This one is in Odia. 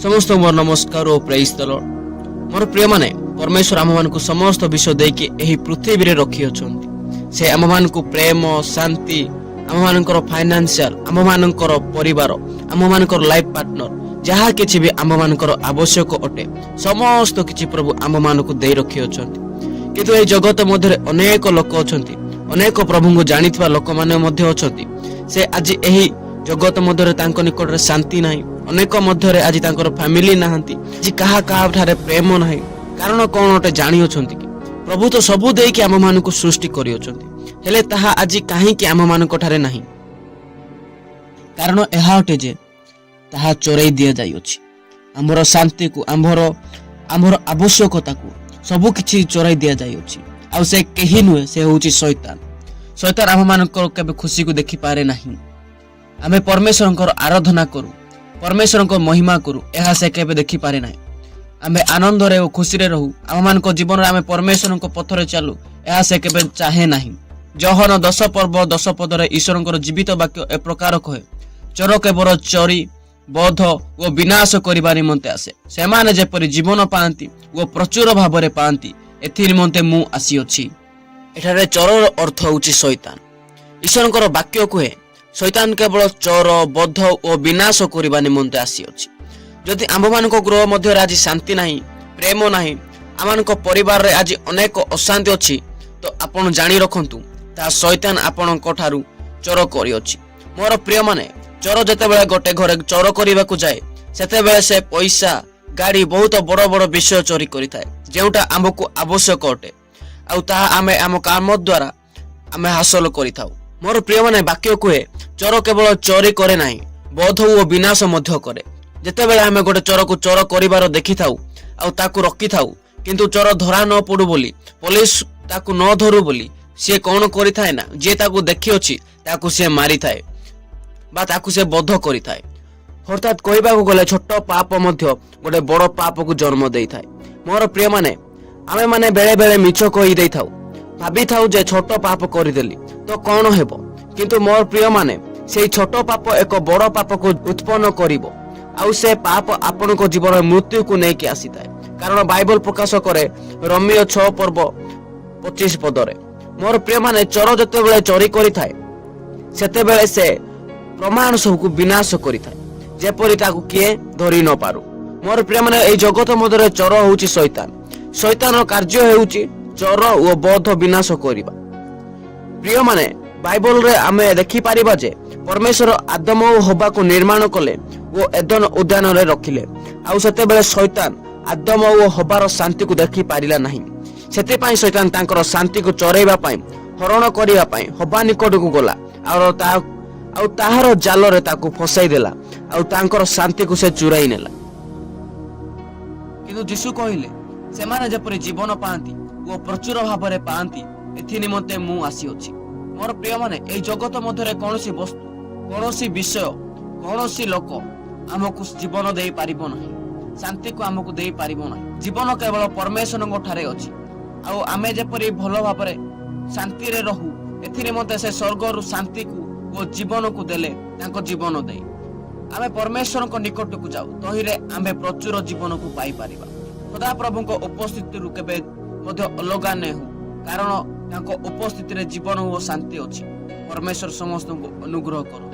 ସମସ୍ତଙ୍କୁ ମୋର ନମସ୍କାର ଓ ପ୍ରେଜ୍ ଦ ଲର୍ଡ। ମୋର ପ୍ରିୟମାନେ, ପରମେଶ୍ୱର ଆମମାନଙ୍କୁ ସମସ୍ତ ବିଷୟ ଦେଇକି ଏହି ପୃଥିବୀରେ ରଖିଅଛନ୍ତି। ସେ ଆମମାନଙ୍କୁ ପ୍ରେମ, ଶାନ୍ତି, ଆମମାନଙ୍କର ଫାଇନାନ୍ସିଆଲ, ଆମମାନଙ୍କର ପରିବାର, ଆମମାନଙ୍କର ଲାଇଫ ପାର୍ଟନର, ଯାହା କିଛି ବି ଆମମାନଙ୍କର ଆବଶ୍ୟକ ଅଟେ, ସମସ୍ତ କିଛି ପ୍ରଭୁ ଆମମାନଙ୍କୁ ଦେଇ ରଖିଅଛନ୍ତି। କିନ୍ତୁ ଏହି ଜଗତ ମଧ୍ୟରେ ଅନେକ ଲୋକ ଅଛନ୍ତି, ଅନେକ ପ୍ରଭୁଙ୍କୁ ଜାଣିଥିବା ଲୋକମାନେ ମଧ୍ୟ ଅଛନ୍ତି। ସେ ଆଜି ଏହି ଜଗତ ମଧ୍ୟରେ ତାଙ୍କ ନିକଟରେ ଶାନ୍ତି ନାହିଁ। ଅନେକ ମଧ୍ୟରେ ଆଜି ତାଙ୍କର ଫ୍ୟାମିଲି ନାହାନ୍ତି। ଆଜି କାହା କାହା ଠାରେ ପ୍ରେମ ନାହିଁ। କାରଣ କଣ ଅଟେ ଜାଣିଅଛନ୍ତି କି? ପ୍ରଭୁ ତ ସବୁ ଦେଇକି ଆମମାନଙ୍କୁ ସୃଷ୍ଟି କରିଅଛନ୍ତି, ହେଲେ ତାହା ଆଜି କାହିଁକି ଆମମାନଙ୍କ ଠାରେ ନାହିଁ? କାରଣ ଏହା ଅଟେ ଯେ ତାହା ଚୋରେଇ ଦିଆଯାଇଅଛି। ଆମର ଶାନ୍ତିକୁ, ଆମର ଆବଶ୍ୟକତାକୁ ସବୁ କିଛି ଚୋରାଇ ଦିଆଯାଇଅଛି। ଆଉ ସେ କେହି ନୁହେଁ, ସେ ହେଉଛି ଶୈତାନ। ଶୈତାନ ଆମମାନଙ୍କର କେବେ ଖୁସିକୁ ଦେଖିପାରେ ନାହିଁ। ଆମେ ପରମେଶ୍ୱରଙ୍କର ଆରାଧନା କରୁ, ପରମେଶ୍ୱରଙ୍କ ମହିମା କରୁ, ଏହା ସେ କେବେ ଦେଖିପାରେ ନାହିଁ। ଆମେ ଆନନ୍ଦରେ ଓ ଖୁସିରେ ରହୁ, ଆମମାନଙ୍କ ଜୀବନରେ ଆମେ ପରମେଶ୍ୱରଙ୍କ ପଥରେ ଚାଲୁ, ଏହା ସେ କେବେ ଚାହେଁ ନାହିଁ। ଯୋହନ 10 ପର୍ବ 10 ପଦରେ ଈଶ୍ୱରଙ୍କର ଜୀବିତ ବାକ୍ୟ ଏ ପ୍ରକାର କହେ, "ଚୋର କେବଳ ଚୋରି, ବଧ ଓ ବିନାଶ କରିବା ନିମନ୍ତେ ଆସେ। ସେମାନେ ଯେପରି ଜୀବନ ପାଆନ୍ତି ଓ ପ୍ରଚୁର ଭାବରେ ପାଆନ୍ତି, ଏଥି ନିମନ୍ତେ ମୁଁ ଆସିଅଛି।" ଏଠାରେ ଚୋରର ଅର୍ଥ ହେଉଛି ଶୈତାନ। ଈଶ୍ୱରଙ୍କର ବାକ୍ୟ କୁହେ, ଶୈତାନ କେବଳ ଚୋର, ବଧ ଓ ବିନାଶ କରିବା ନିମନ୍ତେ ଆସିଅଛି। ଯଦି ଆମ୍ଭମାନଙ୍କ ଗୃହ ମଧ୍ୟରେ ଆଜି ଶାନ୍ତି ନାହିଁ, ପ୍ରେମ ନାହିଁ, ଆମମାନଙ୍କ ପରିବାରରେ ଆଜି ଅନେକ ଅଶାନ୍ତି ଅଛି, ତ ଆପଣ ଜାଣି ରଖନ୍ତୁ, ତାହା ଶୈତାନ ଆପଣଙ୍କ ଠାରୁ ଚୋର କରିଅଛି। ମୋର ପ୍ରିୟମାନେ, ଚୋର ଯେତେବେଳେ ଗୋଟେ ଘରେ ଚୋର କରିବାକୁ ଯାଏ, ସେତେବେଳେ ସେ ପଇସା, ଗାଡ଼ି, ବହୁତ ବଡ଼ ବଡ଼ ବିଷୟ ଚୋରି କରିଥାଏ, ଯେଉଁଟା ଆମକୁ ଆବଶ୍ୟକ ଅଟେ ଆଉ ତାହା ଆମେ ଆମ କାମ ଦ୍ୱାରା ଆମେ ହାସଲ କରିଥାଉ। ମୋର ପ୍ରିୟମାନେ, ବାକ୍ୟ କୁହେ, ଚୋର କେବଳ ଚୋରି କରେ ନାହିଁ, ବଧ ଓ ବିନାଶ ମଧ୍ୟ କରେ। ଯେତେବେଳେ ଆମେ ଗୋଟେ ଚୋରକୁ ଚୋର କରିବାର ଦେଖିଥାଉ ଆଉ ତାକୁ ରଖିଥାଉ, କିନ୍ତୁ ଚୋର ଧରା ନ ପଡୁ ବୋଲି, ପୋଲିସ ତାକୁ ନ ଧରୁ ବୋଲି, ସିଏ କଣ କରିଥାଏ ନା, ଯିଏ ତାକୁ ଦେଖିଅଛି ତାକୁ ସିଏ ମାରିଥାଏ ବା ତାକୁ ସେ ବଧ କରିଥାଏ। ଅର୍ଥାତ୍ କହିବାକୁ ଗଲେ ଛୋଟ ପାପ ମଧ୍ୟ ଗୋଟେ ବଡ଼ ପାପକୁ ଜନ୍ମ ଦେଇଥାଏ। ମୋର ପ୍ରିୟମାନେ, ଆମେମାନେ ବେଳେ ବେଳେ ମିଛ କହି ଦେଇଥାଉ। ଭାବିଥାଉ ଯେ ଛୋଟ ପାପ କରିଦେଲି ତ କଣ ହେବ? କିନ୍ତୁ ମୋର ପ୍ରିୟମାନେ, ସେଇ ଛୋଟ ପାପ ଏକ ବଡ଼ ପାପକୁ ଉତ୍ପନ୍ନ କରିବ ଆଉ ସେ ପାପ ଆପଣଙ୍କ ଜୀବନରେ ମୃତ୍ୟୁକୁ ନେଇକି ଆସିଥାଏ। କାରଣ ବାଇବଲ ପ୍ରକାଶ କରେ ରୋମୀୟ 6 ପର୍ବ 25 ପଦରେ। ମୋର ପ୍ରିୟମାନେ, ଚୋର ଯେତେବେଳେ ଚୋରି କରିଥାଏ, ସେତେବେଳେ ସେ ପ୍ରମାଣ ସବୁକୁ ବିନାଶ କରିଥାଏ, ଯେପରି ତାକୁ କିଏ ଧରି ନ ପାରୁ। ମୋର ପ୍ରିୟମାନେ, ଏଇ ଜଗତ ମଧ୍ୟରେ ଚୋର ହେଉଛି ଶୈତାନ। ଶୈତାନର କାର୍ଯ୍ୟ ହେଉଛି ଚୋର ଓ ବଧ, ବିନାଶ କରିବା। ପ୍ରିୟମାନେ, ବାଇବଲରେ ଆମେ ଦେଖିପାରିବା ଯେ ପରମେଶ୍ୱର ଆଦମ ଓ ହବାକୁ ନିର୍ମାଣ କଲେ ଓ ଏଦନ ଉଦ୍ୟାନରେ ରଖିଲେ। ଆଉ ସେତେବେଳେ ଶୈତାନ ଆଦମ ଓ ହବାର ଶାନ୍ତିକୁ ଦେଖି ପାରିଲା ନାହିଁ। ସେଥିପାଇଁ ଶୈତାନ ତାଙ୍କର ଶାନ୍ତିକୁ ଚୋରେଇବା ପାଇଁ, ହରଣ କରିବା ପାଇଁ ହବା ନିକଟକୁ ଗଲା ଆଉ ତାହାର ଜାଲରେ ତାକୁ ଫସାଇ ଦେଲା ଆଉ ତାଙ୍କର ଶାନ୍ତିକୁ ସେ ଚୁରାଇ ନେଲା। କିନ୍ତୁ ଯୀଶୁ କହିଲେ, "ସେମାନେ ଯେପରି ଜୀବନ ପାଆନ୍ତି ଓ ପ୍ରଚୁର ଭାବରେ ପାଆନ୍ତି, ଏଥି ନିମନ୍ତେ ମୁଁ ଆସିଅଛି।" ମୋର ପ୍ରିୟମାନେ, ଏହି ଜଗତ ମଧ୍ୟରେ କୌଣସି ବସ୍ତୁ, କୌଣସି ବିଷୟ, କୌଣସି ଲୋକ ଆମକୁ ଜୀବନ ଦେଇପାରିବ ନାହିଁ, ଶାନ୍ତିକୁ ଆମକୁ ଦେଇପାରିବ ନାହିଁ। ଜୀବନ କେବଳ ପରମେଶ୍ୱରଙ୍କ ଠାରେ ଅଛି। ଆଉ ଆମେ ଯେପରି ଭଲ ଭାବରେ ଶାନ୍ତିରେ ରହୁ, ଏଥି ନିମନ୍ତେ ସେ ସ୍ୱର୍ଗରୁ ଶାନ୍ତିକୁ ଓ ଜୀବନକୁ ଦେଲେ ତାଙ୍କ ଜୀବନ ଦେଇ। ଆମେ ପରମେଶ୍ୱରଙ୍କ ନିକଟକୁ ଯାଉ, ତହିଁରେ ଆମେ ପ୍ରଚୁର ଜୀବନକୁ ପାଇପାରିବା। ସଦାପ୍ରଭୁଙ୍କ ଉପସ୍ଥିତିରୁ କେବେ ମଧ୍ୟ ଅଲଗା ନେହୁ, କାରଣ ତାଙ୍କ ଉପସ୍ଥିତିରେ ଜୀବନ ଓ ଶାନ୍ତି ଅଛି। ପରମେଶ୍ୱର ସମସ୍ତଙ୍କୁ ଅନୁଗ୍ରହ କରୁ।